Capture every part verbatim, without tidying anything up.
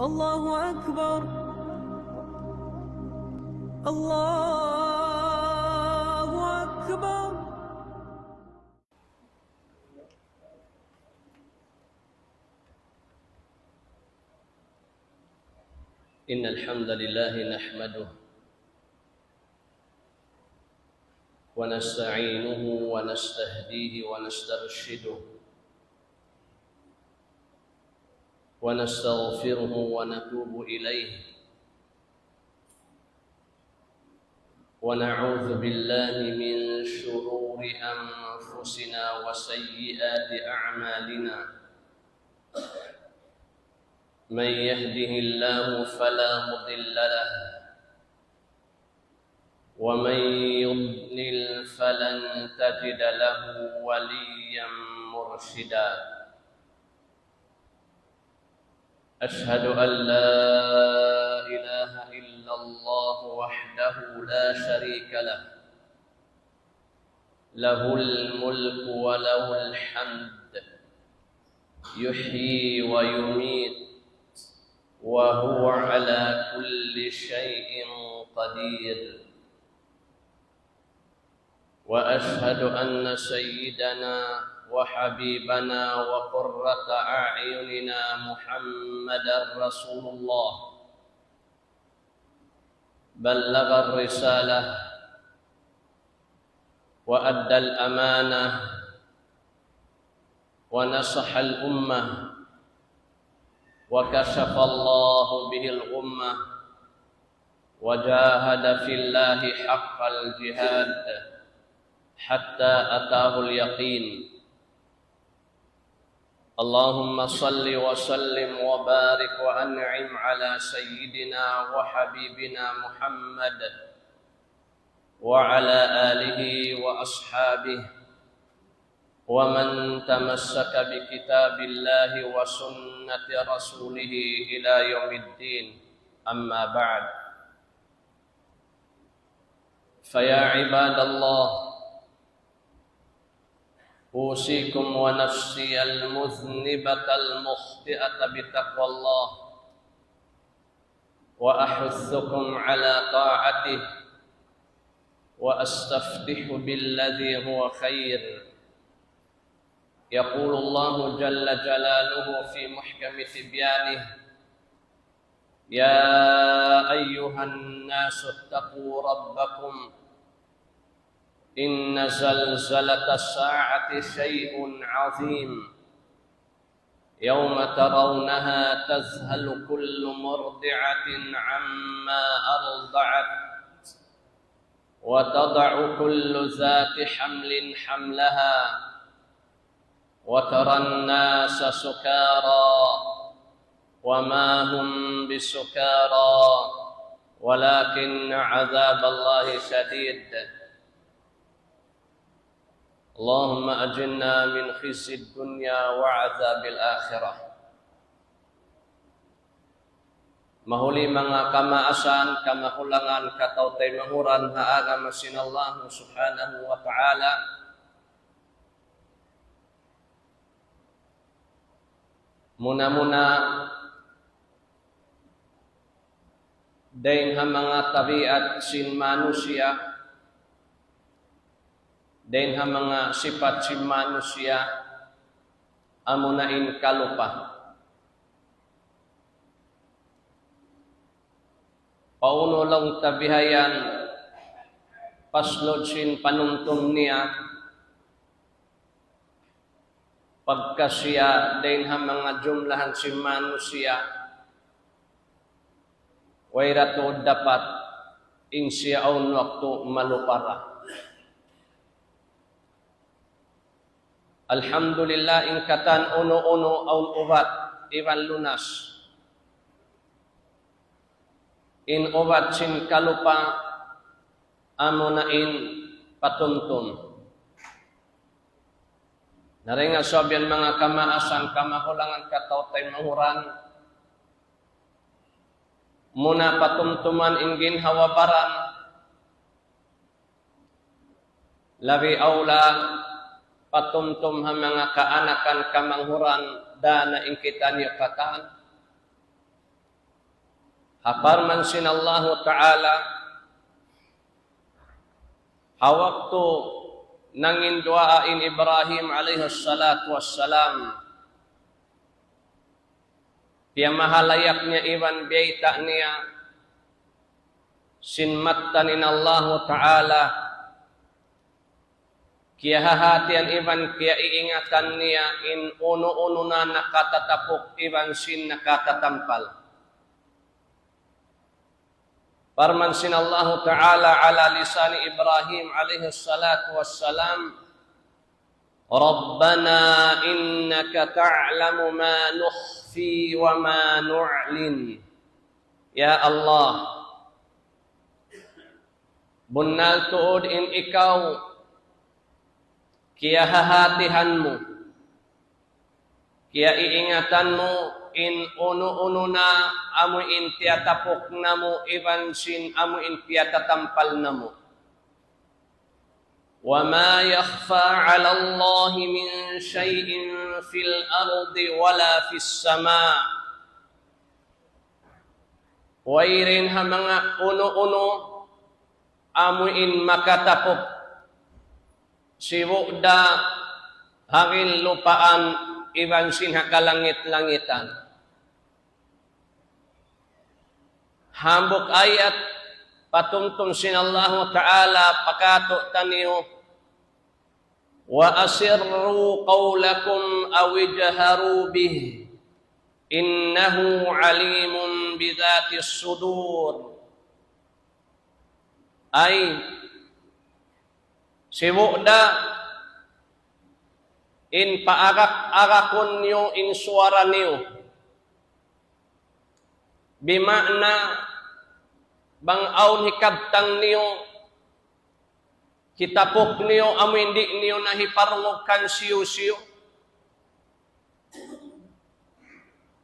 الله أكبر. الله أكبر. إن الحمد لله نحمده ونستعينه ونستهديه ونسترشده ونستغفره ونتوب إليه، ونعوذ بالله من شرور أنفسنا وسيئات أعمالنا. من يهده الله فلا مضل له، ومن يضلل فلن تجد له وليا مرشدا. أشهد أن لا إله إلا الله وحده لا شريك له، له الملك وله الحمد، يحيي ويميت، وهو على كل شيء قدير. وأشهد أن سيدنا وحبيبنا وقرة أعيننا محمدا رسول الله، بلغ الرسالة وأدى الأمانة ونصح الأمة وكشف الله به الغمة وجاهد في الله حق الجهاد حتى أتاه اليقين. اللهم صل وسلم وبارك وأنعم على سيدنا وحبيبنا محمد وعلى آله وأصحابه ومن تمسك بكتاب الله وسنة رسوله إلى يوم الدين. أما بعد، فيا عباد الله، أوصيكم ونفسي المذنبة المخطئة بتقوى الله، وأحثكم على طاعته، وأستفتح بالذي هو خير. يقول الله جل جلاله في محكم تبيانه: يا أيها الناس اتقوا ربكم إن زلزلة الساعة شيء عظيم، يوم ترونها تذهل كل مرضعة عما أرضعت وتضع كل ذات حمل حملها وترى الناس سكارى وما هم بسكارى ولكن عذاب الله شديد. اللهم أجرنا من خزي الدنيا وعذاب الآخرة. Mahuli manga kamaasan, kamahulangan, kataw-taymanghuran ha agama sin Allah Subhanahu wa Ta'ala. Muna-muna, dayn ha manga tabiat sin manusiya', dayn ha manga sipat sin manusiya', amuna in kalupa. Paunu laung ta bihayan, paslud sin panumtum niya, pagka siya dayn ha manga jumlahan sin manusiya', way da tuud dapat in siya awn waktu malupa ra. Alhamdulillah, in katan unu-unu awn ubat iban lunas. In ubat sin kalupa amuna in patumtum. Na dayn ha sabab yan manga kamaasan, kamahulangan, kataw-taymanghuran, muna patumtuman in ginhawa-baran, labi awla patumtum ha manga kaanakan, kamanghuran, dana in kitaniyu katan. Ha parman sin Allahu Ta'ala, ha waktu nangin duwaa in Ibrahim alayhi salatu wassalam, piyamahalayak niya iban biyayta' niya sin mattan in Allahu Ta'ala, kiyahahatihan iban kiyaiingatan niya in unu-unu na nakatatapuk iban sin nakatatampal. Parman sin Allahu Ta'ala ala lisani Ibrahim alayhi salatu wassalam, ربنا إنك تعلم ما نخفي وما نعلن. Ya Allah, bunnal tuud in ikaw, kiyahahatihan mu, kiyaiingatan mu in unu-unu na amu in tiyatapuk namu' iban sin amu in tiyatatampal namu'. وما يخفى على الله من شيء في الأرض ولا في السماء. Wayruun ha manga unu-unu amu in makatapuk, sibu' da ha lupaan iban sin ha kalangit-langitan. Hambuuk ayat patumtum sin Allahu Ta'ala pa kātu'niyu, وأسروا قولكم أو اجهروا به إنه عليم بذات الصدور. Ay, sibu' da in paarak-arakun niyu in suwara niyu. Bima'na bang awn hikabtang niyu, kitapuk niyu amu in di' niyu na hiparungug kan siyu-siyu,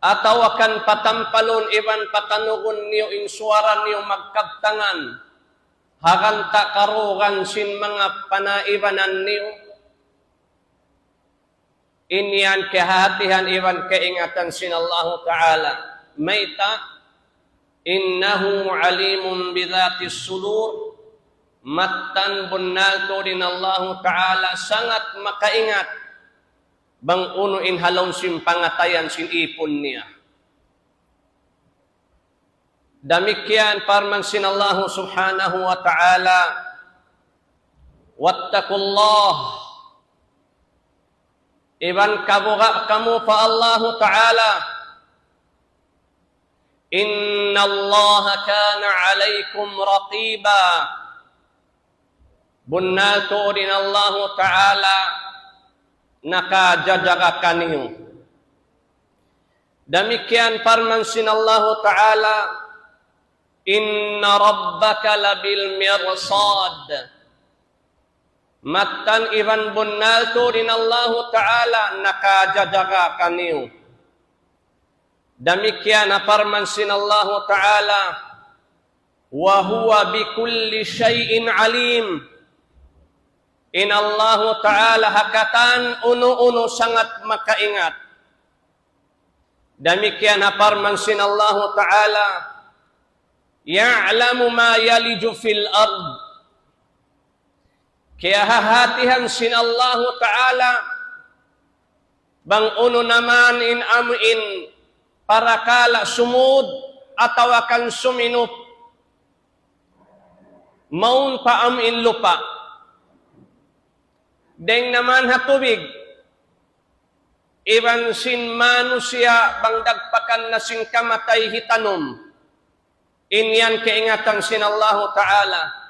atawa kan patampalun iban patanugun niyu in suwara niyu magkabtangan, ha ganta' karugan sin manga panaibanan niyu. In yan kahatihan iban kaingatan sin Allahu Ta'ala. Mayta', إنه عليم بذات الصدور, mattan bunnal tuud in Allahu Ta'ala sangat makaingat bang unu in ha lawm sin pangatayan sin īpun niya. Damikkiyan parman sin Allahu Subhanahu wa Ta'ala, واتقوا الله, iban kabuga' kamu pa Allahu Ta'ala. إن الله كان عليكم رقيبا. Bunnal tuud in Allahu Ta'ala nakajajaga kaniyu. Damikkiyan parman sin Allahu Ta'ala, إن ربك لبالمرصاد. Mattan iban bunnal tuud in Allahu Ta'ala nakajajaga kaniyu. Damikkiyan ha parman sin Allahu Ta'ala, وهو بكل شيء عليم. In Allahu Ta'ala ha katan unu-unu sangat makaingat. Damikkiyan ha parman sin Allahu Ta'ala, يعلم ما يلج في الأرض. Kiyahahatihan sin Allahu Ta'ala bang unu na man in amu in parakala' sumud atawa kan suminup mawn pa amu in lupa'. Dayng na man ha tubig, iban sin manusiya' bang dagpakan na sin kamatay hitanum. In yan kaingatan sin Allahu Ta'ala.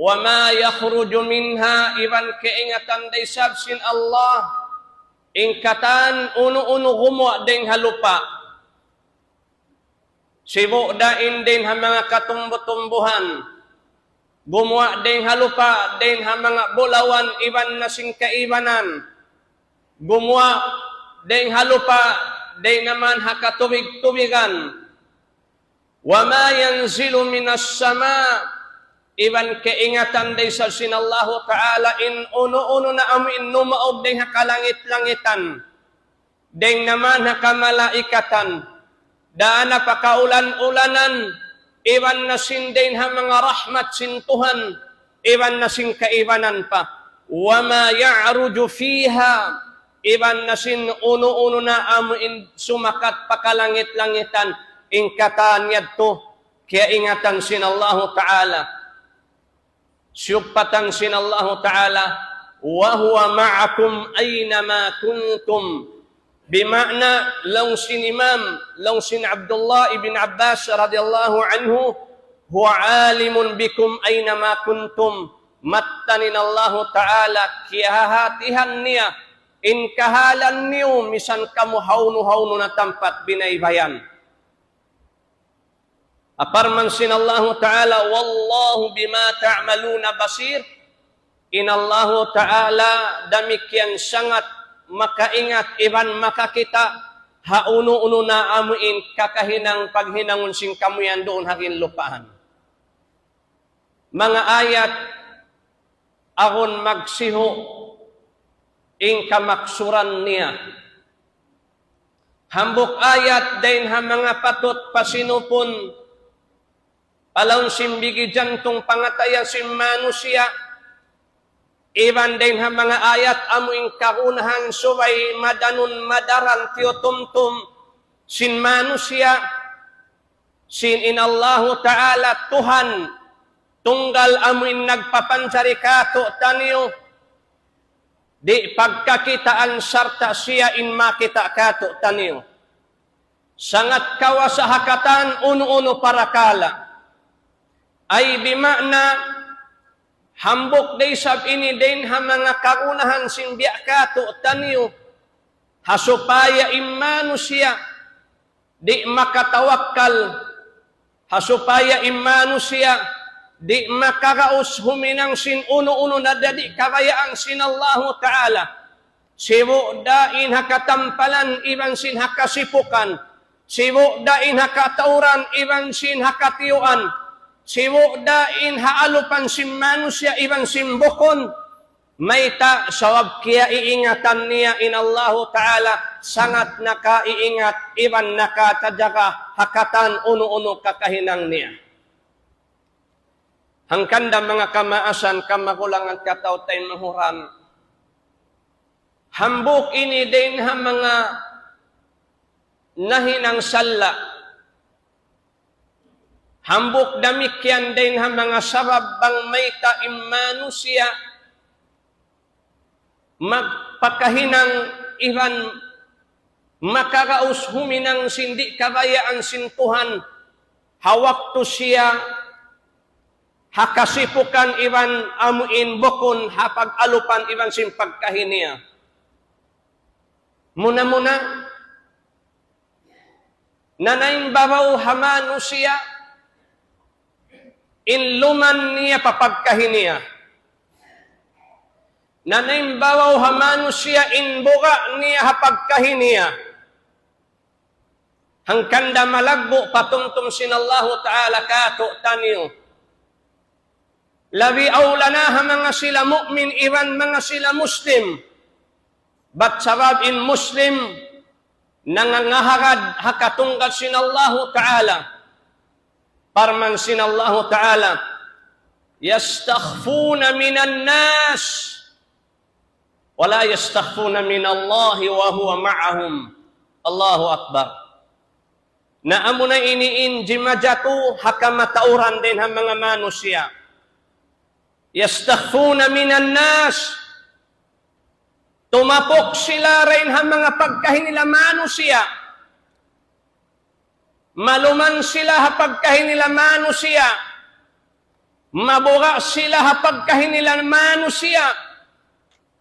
وما يخرج منها, iban kaingatan da isab sin Allah in katan unu-unu gumuwa' dayng ha lupa'. Sibu' da in dayng ha manga katumbu-tumbuhan, gumuwa' dayng ha lupa', dayng ha manga bulawan iban na sin kaibanan, gumuwa' dayng ha lupa', dayng na man ha katubig-tubigan. وما ينزل من السماء, iban kaingatan da isab sin Allahu Ta'ala in unu-unu na amu in numaug dayng ha kalangit-langitan, dayng na man ha kamalaikatan, Daan na pa kaulan-ulanan, iban na sin dayn ha manga rahmat sin Tuhan, iban na sin kaibanan pa. وما يعرج فيها, iban na sin unu-unu na amu in sumakat pa kalangit-langitan, in katan yadtu, kiyaingatan sin Allahu Ta'ala. Siyugpatan sin Allahu Ta'ala, وهو معكم أينما كنتم. Bima'na, laung sin Imam, laung sin Abdullah ibn Abbas radiyallahu anhu, هو عالم بكم أينما كنتم. Mattan in Allahu Ta'ala, kiyahahatihan niya in kahalan niyu, misan kamu hawnu-hawnu na tampat binaybayan. Parman sin Allahu Ta'ala, والله بما تعملون بصير. In Allahu Ta'ala damikkiyan sangat makaingat iban makakita' ha unu-unu na amu in kakahinang paghinangun sin kamu yan duun ha ginlupahan. Manga ayat awn magsihu' in kamaksuran niya. Hambuuk ayat dayn ha manga patut pasinupun, pa lawm sin bigi jantung pangatayan sin manusiya', iban dayn ha manga ayat amu in kagunahan subay madanun madaran tiyutumtum sin manusiya', sin in Allahu Ta'ala Tuhan tunggal amu in nagpapanjari kātu'niyu, di' pagkakitaan sarta' siya in makakita' kātu'niyu. Sangat kawasa ha katan unu-unu parakala'. Ay bima'na, hambuuk da isab ini dayn ha manga kagunahan sin biya' kātu'niyu, ha supaya in manusiya' di' makatawakkal, ha supaya in manusiya' di' makaraus huminang sin unu-unu na di' kabayaan sin Allahu Ta'ala. Sibu' da in ha katampalan iban sin ha kasipukan, sibu' da in ha katauran iban sin ha katiyuan, sibu' da in ha alupan sin manusiya' iban sin bukun. Mayta'? Sabab kiyaiingatan niya in Allahu Ta'ala, sangat nakaiingat iban nakatajaga ha katan unu-unu kakahinang niya. Hangkan da manga kamaasan, kamagulangan, kataw-taymanghuran. Hambuuk ini dayn ha manga nahinang salla'. Hambuuk damikkiyan dayn ha manga sabab bang mayta' in manusiya' magpakahinang iban makaraus huminang sin di' kabayaan sin Tuhan, ha waktu siya ha kasipukan iban amu in bukun ha pag-alupan iban sin pagkahi niya. Muna-muna, nanaimbabaw ha manusiya' in luman niya pa pagkahi niya. Nanaimbabaw ha manusiya' in buga' niya ha pagkahi niya. Hangkan da malaggu' patumtum sin Allahu Ta'ala kātu'niyu. Labi awla na ha manga sila mu'min iban manga sila Muslim. Bat sabab in Muslim nangangaharad ha katunggal sin Allahu Ta'ala. Parman sin Allahu Ta'ala, يستخفون من الناس ولا يستخفون من الله وهو معهم. Allahu Akbar. Na amuna ini in jimajatu ha kamatauran dayn ha manga manusiya'. يستخفون من الناس. Tumapuk sila dayn ha manga pagkahi nila manusiya'. Maluman sila ha pagkahi nila manusiya'. Mabuga' sila ha pagkahi nila manusiya'.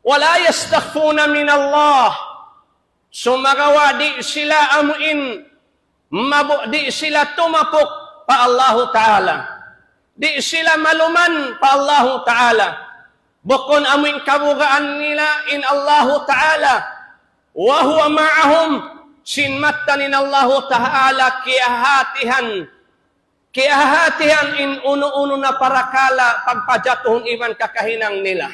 ولا يستخفون من الله. Sumagawa' di' sila amu in mabu-, di' sila tumapuk pa Allahu Ta'ala. Di' sila maluman pa Allahu Ta'ala. Bukun amu in kabugaan nila in Allahu Ta'ala. وهو معهم, sin mattan in Allahu Ta'ala kiyahatihan. Kiyahatihan in unu-unu na parakala' pagpajatuhun iban kakahinang nila.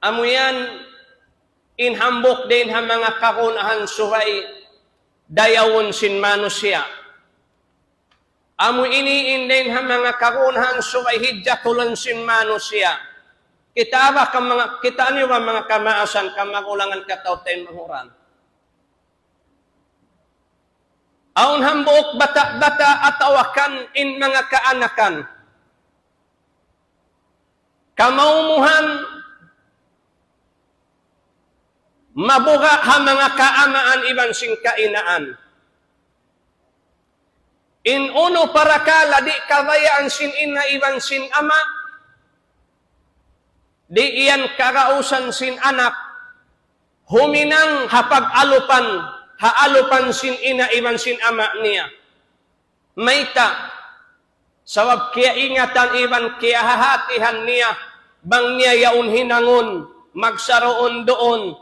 Amu yan in hambuuk dayn ha manga kagunahan subay dayawun sin manusiya'. Amu ini in dayn ha manga kagunahan subay hijatulan sin manusiya'. Kita' ba ka manga, kita' niyu ba manga kamaasan, kamagulangan, kataw-taymanghuran? Awn hambuuk bata'-bata' atawa kan in manga kaanakan. Kamaumuhan mabuga' ha manga kaamaan iban sin kainaan. In unu parakala' di' kabayaan sin ina' iban sin ama', di' yan kagausan sin anak, huminang ha pag-alupan, ha alupan sin ina' iban sin ama' niya. Mayta'? Sabab kiyaingatan iban kiyahahatihan niya, bang niya yaun hinangun, magsaruun-duun,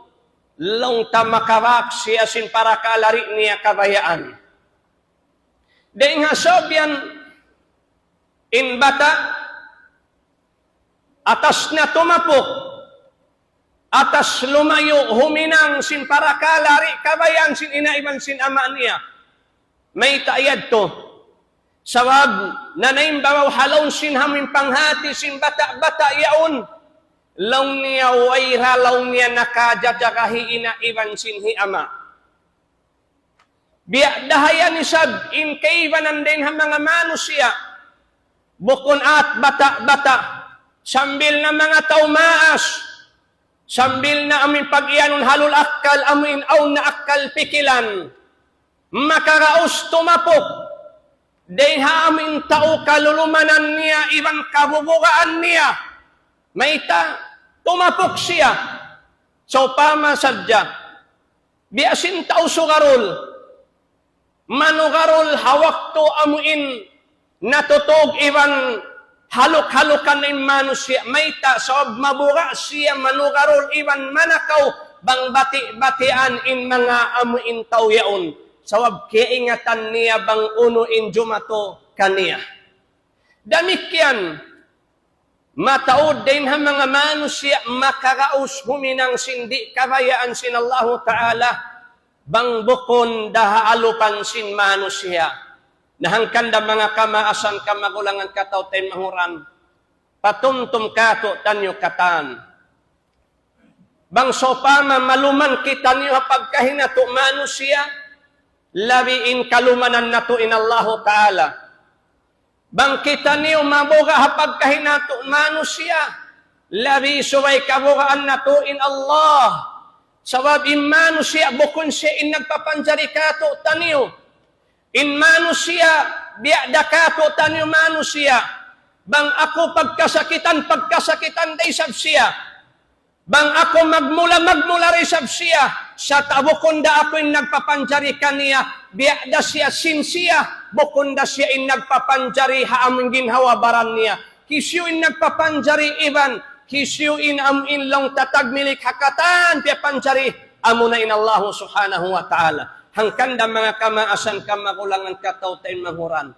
laung ta makabak siya sin parakala' di' niya kabayaan. Dayn ha sabab yan, in bata', atas na tumapuk, atas lumayu', huminang sin parakala' di' kabayaan sin ina' iban sin ama' niya. Mayta' yadtu? Sabab, nanaimbabaw ha lawm sin amu in panghati sin bata'-bata' yaun, laung niya way ra laung niya nakajajaga hi ina' iban sin hi ama'. Biya' da ha yan isab in kaibanan dayn ha manga manusiya'. Bukun at bata'-bata', sambil na manga tau maas, sambil na amu in pag-iyanun halul akkal, amu in awn na akkal pikilan, makaraus tumapuk dayn ha amu in tau kalulumanan niya iban kabubugaan niya. Mayta'? Tumapuk siya. Sawpama sadja, biya' sin tau sugarul. Manugarul ha waktu amu in natutug iban haluk-halukan in manusiya'. Mayta'? Sabab mabuga' siya manugarul iban manakaw bang bati'-batian in manga amu in tau yaun. Sabab kiyaingatan niya bang unu in jumatu kaniya. Damikkiyan, mataud dayn ha manga manusiya' makaraus huminang sin di' kabayaan sin Allahu Ta'ala, bang bukun da ha alupan sin manusiya'. Na hangkan da manga kamaasan, kamagulangan, kataw-taymanghuran, patumtum kātu'niyu katan. Bang sawpama maluman kitaniyu ha pagkahi natu' manusiya', labi in kalumanan natu' in Allahu Ta'ala. Bang kitaniyu mabuga' ha pagkahi natu' manusiya', labi subay kabugaan natu' in Allah. Sabab in manusiya' bukun siya in nagpapanjari kātu'niyu. In manusiya', biya' da kātu'niyu manusiya'. Bang aku pagkasakitan, pagkasakitan da isab siya. Bang aku magmula, magmula da isab siya. Sa' ta bukun da aku in nagpapanjari kaniya, biya' da siya sin siya, bukun da siya in nagpapanjari ha amu in ginhawa-baran niya. Hisiyu in nagpapanjari iban hisiyu in amu in laung ta tagmilik ha katan piyapanjari, amuna in Allahu Subhanahu wa Ta'ala. Hangkan da manga kamaasan, kamagulangan, kataw-taymanghuran.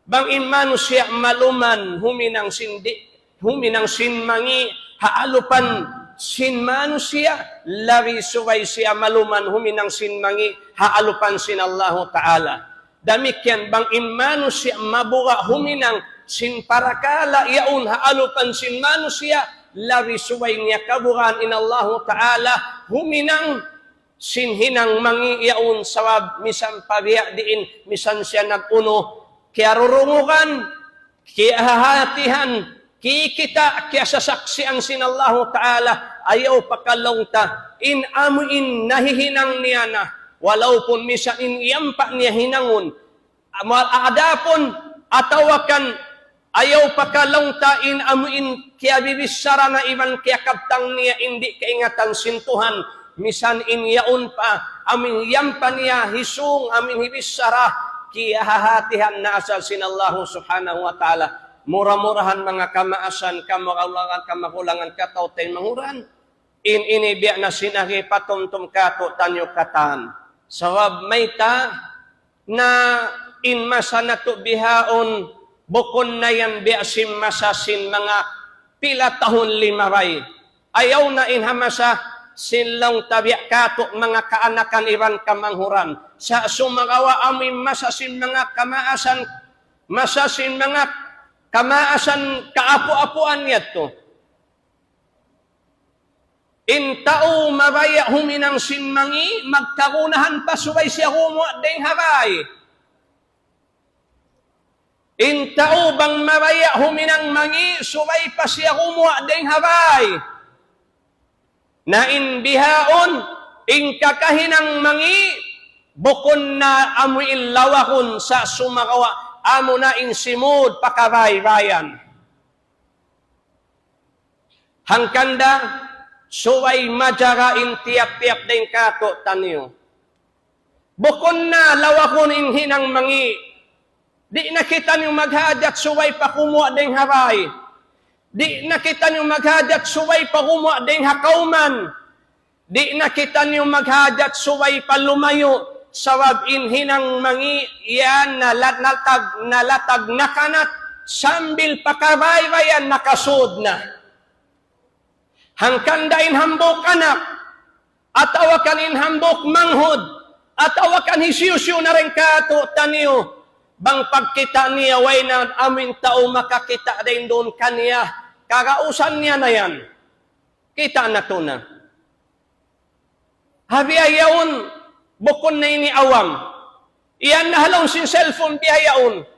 Bang in manusiya' maluman huminang sin di', huminang sin mangi' ha alupan sin manusiya', labi subay siya maluman huminang sin mangi' ha alupan sin Allahu Ta'ala. Damikkiyan bang in manusiya' mabuga' huminang sin parakala' yaun ha alupan sin manusiya', labi subay niya kabugaan in Allahu Ta'ala huminang sin hinang mangi' yaun, sabab misan pa biya' diin, misan siya nag-unu, kiyarurungugan, kiyahahatihan, kikita', kiyasasaksian sin Allahu Ta'ala, ayaw pa ka laung ta, in amu in nahihinang niya na, walaupun misan in iyampa niya hinangun, amu, adapun, atawa kan, ayaw pa ka laung ta in amu in kiyabibichara na iban kiyakabtang niya in di' kaingatan sin Tuhan, misan in yaun pa, amu in yampa niya hisung, amu in hibichara, kiyahahatihan na asal sin Allahu Subhanahu wa Ta'ala. Mura-murahan manga kamaasan, kamagulangan, kamagulangan, kataw-taymanghuran. In ini biya' na sin agi patumtum kātu'niyu katan. Sabab mayta', na in masa natu' bihaun, bukun na yan biya' sin masa sin manga pila tahun limabay. Ayaw na in ha masa sin laung ta biya' katu' manga kaanakan iban kamanghuran. Sa' sumagawa' amu in masa sin manga kamaasan, masa sin manga kamaasan kaapu-apuan yadtu. In tau mabaya' huminang sin mangi', magkagunahan pa subay siya gumuwa' dayn ha bay. In tau bang mabaya' huminang mangi', subay pa siya gumuwa' dayn ha bay. Na in bihaun, in kakahinang mangi', bukun na amu in lawakun sa' sumagawa', amu na in simud pa kabaybayan. Hangkan da, subay majaga in tiyap-tiyap dayn kātu'niyu. Bukun na lawakun in hinang mangi'. Di' na kitaniyu maghajat subay pa gumuwa' dayn ha bay. Di' na kitaniyu maghajat subay pa gumuwa' dayn ha kawman. Di' na kitaniyu maghajat subay pa lumayu', sabab in hinang mangi' yan nalat-, nalatag, nalatag nakanat sambil pa kabaybayan nakasud na. Hangkan da in hambuuk anak, atawa kan in hambuuk manghud, atawa kan hisiyu-siyu na dayn kātu'niyu, bang pagkita' niya way na amu in tau makakita' dayn duun kaniya, kagausan niya na yan. Kita' natu' na. Ha bihaun, bukun na ini awam. Iyan na ha lawm sin cellphone bihaun.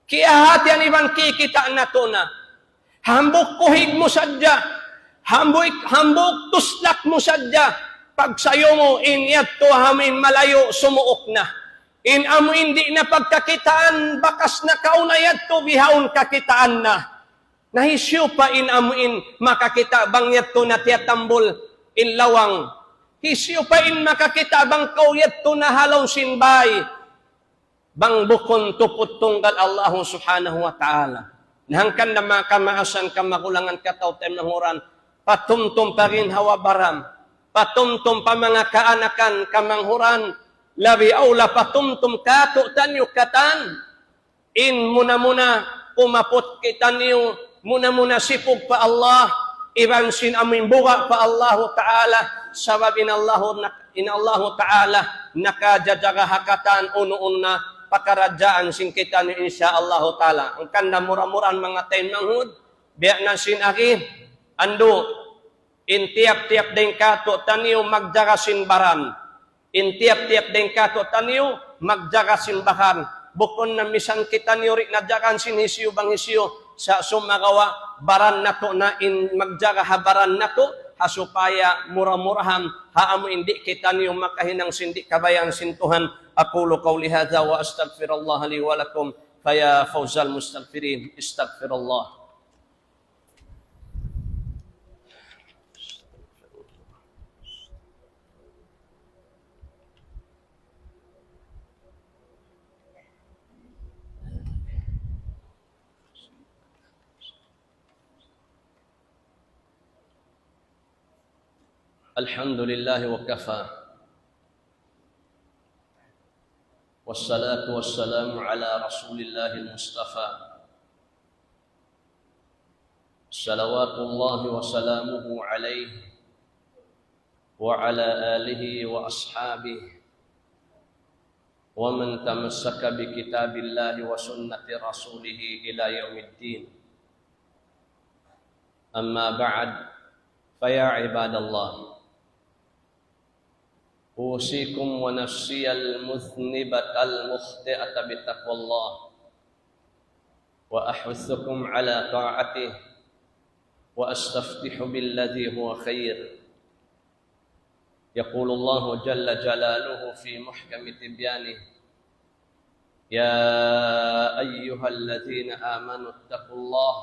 Kiyahatihan iban kikita' natu' na. Hambuuk kuhig mu sadja. Hambuuk, hambuuk tuslak mu sadja. Pagsayu mu in yadtu amu in malayu' sumuuk na. In amu in di' na pagkakitaan, bakas nakauna yadtu bihaun kakitaan na. Na hisiyu pa in amu in makakita' bang yadtu na tiyatambul in lawang? Hisiyu pa in makakita' bang kaw yadtu na ha lawm sin bay? Bang bukun tuput tunggal Allahu Subhanahu wa Ta'ala. Na hangkan da manga kamaasan kamagulangan kataw-taymanghuran, patumtum pa ginhawa-baran, patumtum pa manga kaanakan kamanghuran, labi awla patumtum kātu'niyu katan. In muna-muna kumaput kitaniyu, muna-muna sipug pa Allah, iban sin amu in buga' pa Allahu Ta'ala, sabab in Allahu na-, in Allahu Ta'ala nakajajaga ha katan unu-unu na pakaradjaan sin kitaniyu, insya Allahu Ta'ala. Hangkan da mura-murahan manga taymanghud, biya' na sin agi, andu', in tiyap-tiyap dayn kātu'niyu magjaga sin baran. In tiyap-tiyap dayn kātu'niyu, magjaga sin baran. Bukun na misan kitaniyu di' na jagaan sin hisiyu bang hisiyu, sa' sumagawa' baran natu' na in magjaga ha baran natu', ha supaya mura-murahan, ha amu in di' kitaniyu makahinang sin di' kabayaan sin Tuhan. أقول قولي هذا وأستغفر الله لي ولكم، فيا فوز المستغفرين، استغفر الله. الحمد لله وكفى، والصلاة والسلام على رسول الله المصطفى، صلوات الله وسلامه عليه وعلى آله وأصحابه ومن تمسك بكتاب الله وسنة رسوله إلى يوم الدين. أما بعد، فيا عباد الله، أوصيكم ونفسي المذنبة المخطئة بتقوى الله، وأحثكم على طاعته، وأستفتح بالذي هو خير. يقول الله جل جلاله في محكم تبيانه: يا أيها الذين آمنوا اتقوا الله،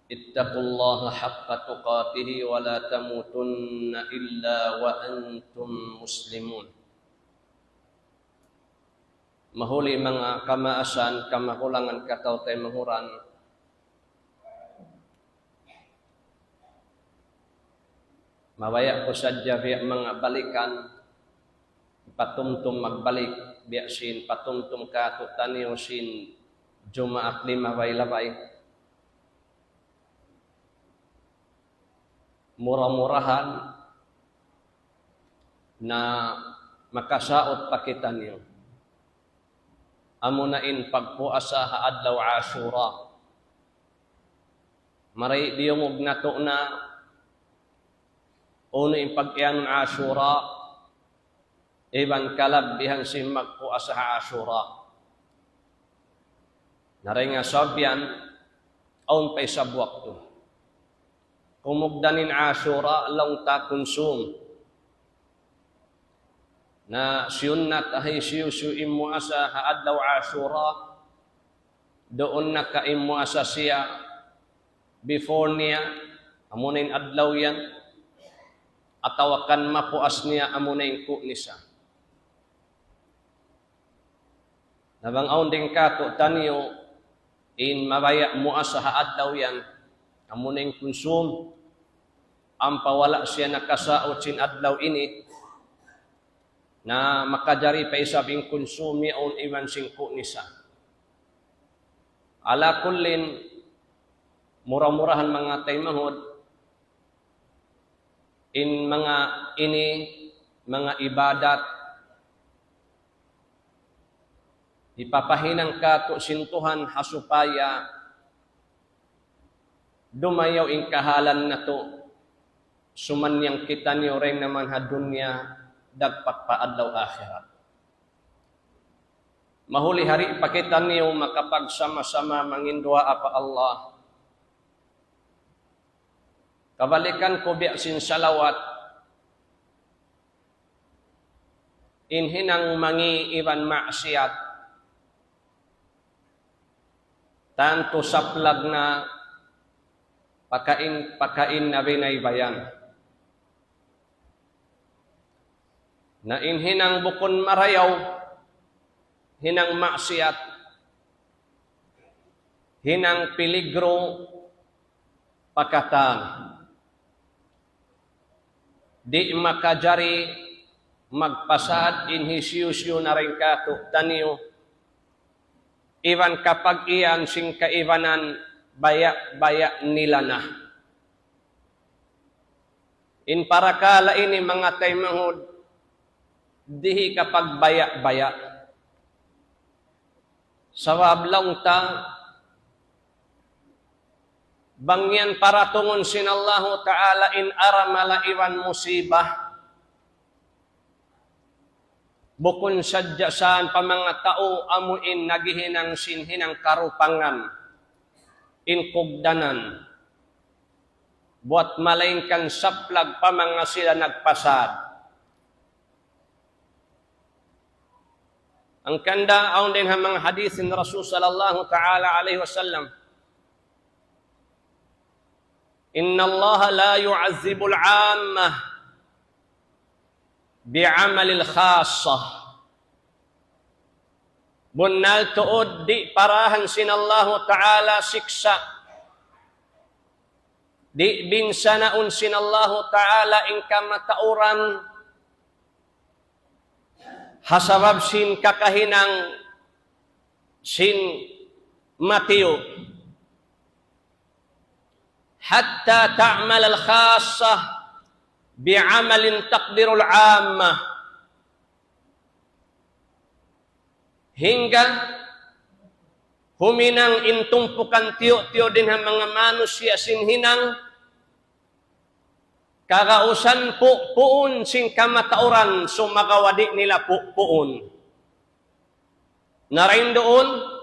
اتقوا الله حق تقاته ولا تموتن إلا وأنتم مسلمون. Mahuli manga kamaasan, kamakulangan kataw-taymanghuran. Mabaya' ku sadja biya' manga balikan, patumtum magbalik, biya' sin patumtum kātu'niyu sin Jumaat limabay-labay. Mura-murahan, Na makasaut pa kitaniyu. Amuna in pagpuasa ha adlaw Ashura. Mari diyungug natu' na unu in pag-iyanun Ashura, iban kalabbihan sin magpuasa ha Ashura. Na dayn ha sabab yan, awn pa isab waktu. Kumugdan in Ashura, laung ta kunsum. Na siyunnat ha hisiyu-siyu in muasa ha adlaw Ashura, duun na ka in muasa siya before niya, amuna in adlaw yan, atawa kan mapuas niya, amuna in ku' nisa. Na bang awn dayn kātu'niyu in mabaya' muasa ha adlaw yan, amuna in kunsum, ampa wala' siya nakasaut sin adlaw ini, na makajari pa isab in kunsum yaun iban sin ku' nisa. Ala kullin, mura-murahan manga taymanghud, in manga ini, manga ibadat, hipapahinang kātu' sin Tuhan ha supaya dumayaw in kahalan natu', sumannang kitaniyu dayn ha dunya, dagpak pa adlaw akhirat. Mahuli di' pa kitaniyu makapagsama-sama manginduwaa pa Allah. Kabalikan ku biya' sin salawat, in hinang mangi' iban maksiyat, tantu saplag na pakain, pakain na binaybayan. Na in hinang bukun marayaw, hinang maksiyat, hinang piligru pa katan. Di' makajari magpasad in hisiyu-siyu na dayn kātu'niyu, iban kapag-iyan sin kaibanan baya'-baya' nila na. In parakala' ini manga taymanghud, di' kapagbaya'-baya'. Sabab laung ta, bang yan paratungun sin Allahu Ta'ala in aramala iban musibah, bukun sadja saan pa manga tau amu in naghihinang sin hinang karupangan, in kugdanan, buwat malaingkan saplag pa manga sila nagpasad. Hangkan da awn dayn ha manga hadith sin Rasul sallallahu ta'ala alayhi wasallam, إن الله لا يعذب العامة بعمل الخاصة. Bunnal tuud di' parahan sin Allahu Ta'ala siksa'. Di' binsanaun sin Allahu Ta'ala in kamatauran ha sabab sin kakahinang sin matiyu'. حتى تعمل الخاصة بعمل تقدر العامة. Hangga huminang in tumpukan tiyu'-tiyu' dayn ha manga manusiya' sin hinang kagausan pu'puun sin kamatauran, sumagawa' di' nila pu'puun. Na dayn duun,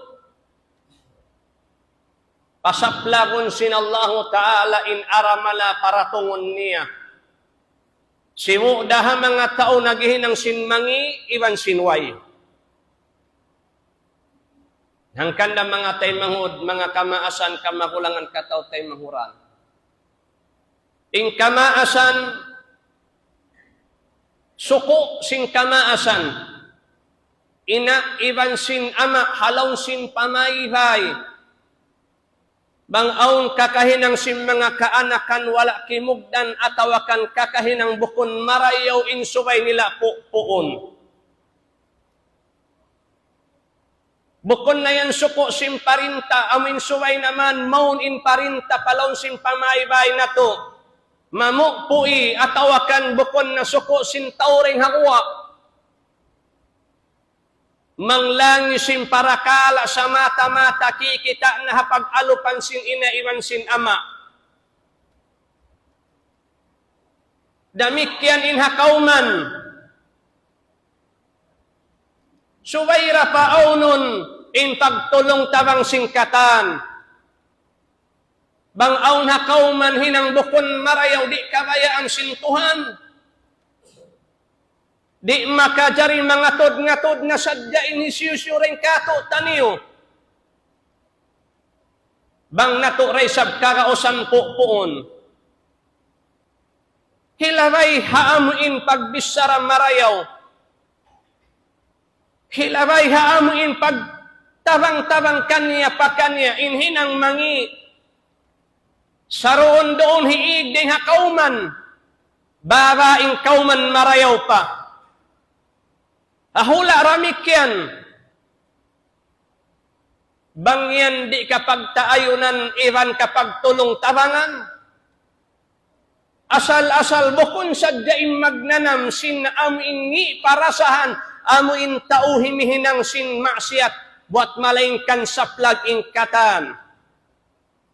pasaplagun sin Allahu Ta'ala in aramala paratungun niya. Sibu' da ha manga tau naghihinang sin mangi' iban sin way. Hangkan da manga taymanghud, manga kamaasan, kamagulangan, kataw-taymanghuran. In kamaasan, suku' sin kamaasan, ina' iban sin ama', ha lawm sin pamaybay. Bang awn kakahinang sin manga kaanakan wala' kimugdan atawa kan kakahinang bukun marayaw, in subay nila pu'puun. Bukun na yan suku' sin parinta, amu in subay naman, mawn in parinta pa lawm sin pamaybay natu'. Mamupuy atawa kan bukun na suku' sin tau dayn ha guwa'. Manglangi sin parakala' samata-mata kikita' na ha pag-alupan sin ina' iban sin ama'. Damikkiyan in ha kawman. Subay da pa awnun in pagtulung-tabang sin katan. Bang awn ha kawman hinang bukun marayaw di' kabayaan sin Tuhan. Di' makajari mangatud-ngatud na sadja in hisiyu-siyu dayn kātu'niyu. Bang natu' da isab kagausan pupuun. Hilabay ha amu in pagbichara marayaw. Hilabay ha amu in pagtabang-tabang kaniya pa kaniya in hinang mangi'. Saruun-duun hiig dayn ha kawman. Baba in kawman marayaw pa. Ha hula' damikkiyan. Bang yan di' kapagtaayunan iban kapagtulung-tabangan. Asal-asal bukun sadja in magnanam sin amu in ngi' parasahan, amu in tau himihinang sin maksiyat, buwat malaingkan saplag in katan.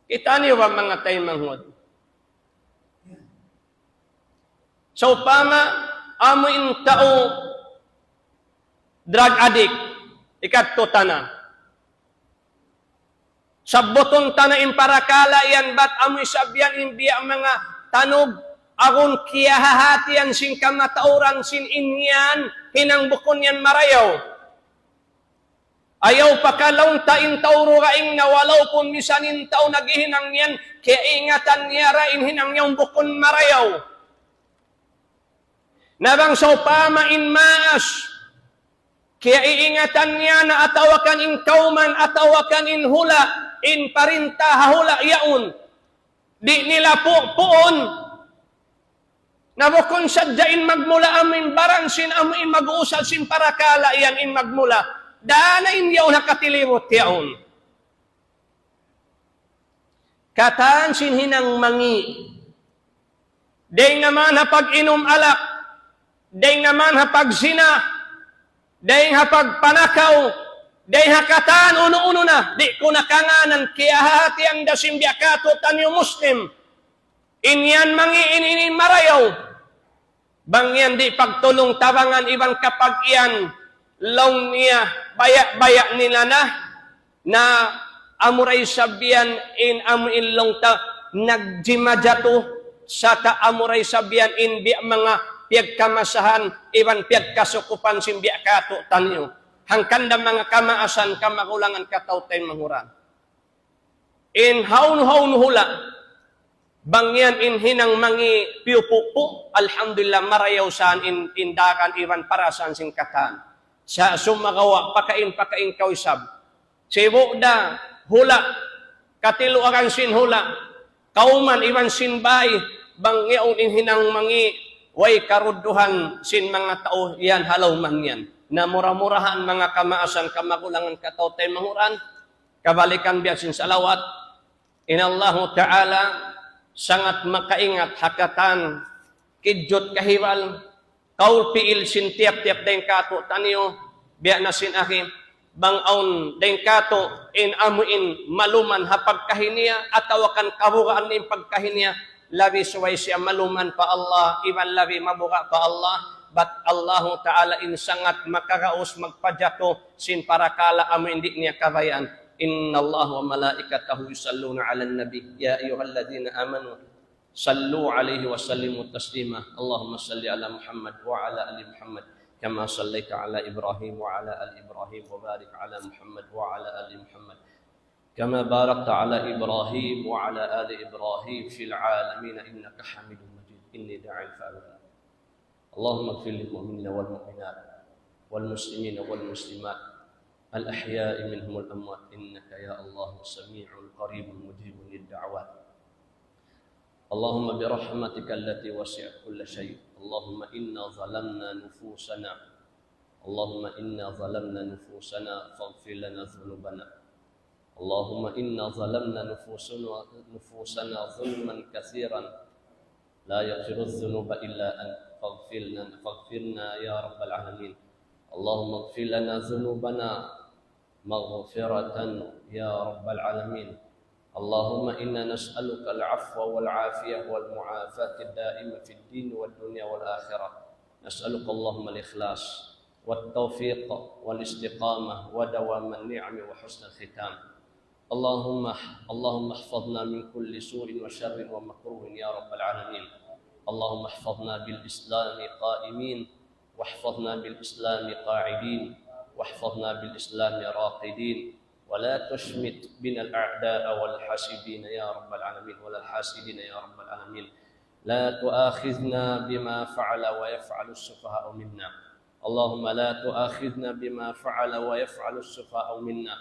Kita' niyu ba manga taymanghud? Sawpama, amu in tau drug addict, ikadtu ta na. Sabbutun ta na in parakala' yan, bat amu isab yan in biya' manga tanug, agun kiyahahatihan sin kamatauran sin in yan, hinang bukun yan marayaw. Ayaw pakalaung ta in tau dugaing na walaupun misan in tau naghihinang yan, kiyaingatan niya da in hinang niya bukun marayaw. Na bang sawpama in maas, kiyaiingatan niya na atawa kan in kawman, atawa kan in hula', in parinta ha hula' yaun. Di' nila pu-, puun. Na bukun sadja in magmula amu in baran sin amu in mag-uusal sin parakala' yan in magmula. Dana in yaun ha katilibut yaun. Katan sin hinang mangi'. Dayng naman ha pag-inum alak, dayng naman ha pagzina, dayng ha pagpanakaw, dayng ha katan unu-unu na, di' ku na kanganan, kiyahahatihan da sin biya' katu'taniyu Muslim. In yan mangi' in, in, in marayaw. Bang yan di' pagtulung-tabangan iban kapag yan, laung niya, baya'-baya' nila na, na amu da isab yan in amu in laung ta, nagjimajatu, sarta' amu da isab yan in biya' manga piyagkamasahan, iban piyagkasukupan sin biya' katu'taniyu. Hangkan da manga kamaasan, kamagulangan, kataw-taymanghuran. In hawnu-hawnu hula', bang yan in hinang mangi' piyupupu, alhamdulillah, marayaw saan in, in daran iban parasahan sin katan. Sa' sumagawa', pakain-pakain kaw isab. Sibu' da, hula', katiluagan sin hula', kawman iban sin bay, bang yaun in hinang mangi', way karudduhan sin manga tau yan ha lawm yan. Na mura-murahan manga kamaasan, kamagulangan, kataw-taymanghuran, kabalikan biya' sin salawat, in Allahu Ta'ala sangat makaingat ha katan, kijut kahibal, kaul piil sin tiyap-tiyap dayng katu'taniyu, biya' na sin akhi, bang awn dayng katu' in amu in maluman ha pagkahi niya, atawa kan kabugaan in pagkahi niya, labi subay siya maluman pa Allah, iban labi mabuga' pa Allah, bat Allahu Ta'ala in sangat makaraus magpajatu sin parakala' amu in di' niya kabayaan. إن الله وملائكته يصلون على النبي يا أيها الذين آمنوا صلوا عليه وسلموا تسليما. اللهم صل على محمد وعلى آل محمد كما صليت على إبراهيم وعلى آل إبراهيم وبارك على محمد وعلى آل محمد كما باركت على إبراهيم وعلى آل إبراهيم في العالمين إنك حميد مجيد. إني داع فأعلن. اللهم اغفر للمؤمنين والمؤمنات والمسلمين والمسلمات الأحياء منهم والأموات إنك يا الله سميع قريب مجيب للدعوات. اللهم برحمتك التي وسعت كل شيء. اللهم إنا ظلمنا نفوسنا. اللهم إنا ظلمنا نفوسنا فاغفر لنا ذنوبنا. اللهم إنا ظلمنا نفوسنا، نفوسنا ظلما كثيرا. لا يغفر الذنوب إلا أنت فاغفر لنا، فاغفر لنا يا رب العالمين. اللهم اغفر لنا ذنوبنا مغفرة يا رب العالمين. اللهم إنا نسألك العفو والعافية والمعافاة الدائمة في الدين والدنيا والآخرة. نسألك اللهم الإخلاص والتوفيق والاستقامة ودوام النعم وحسن الختام. اللهم، اللهم احفظنا من كل سوء وشر ومكروه يا رب العالمين. اللهم احفظنا بالإسلام قائمين، واحفظنا بالإسلام قاعدين، واحفظنا بالإسلام راقدين، ولا تشمت بنا الأعداء والحاسدين يا رب العالمين، ولا الحاسدين يا رب العالمين. لا تؤاخذنا بما فعل ويفعل السفهاء منا. اللهم لا تؤاخذنا بما فعل ويفعل السفهاء منا.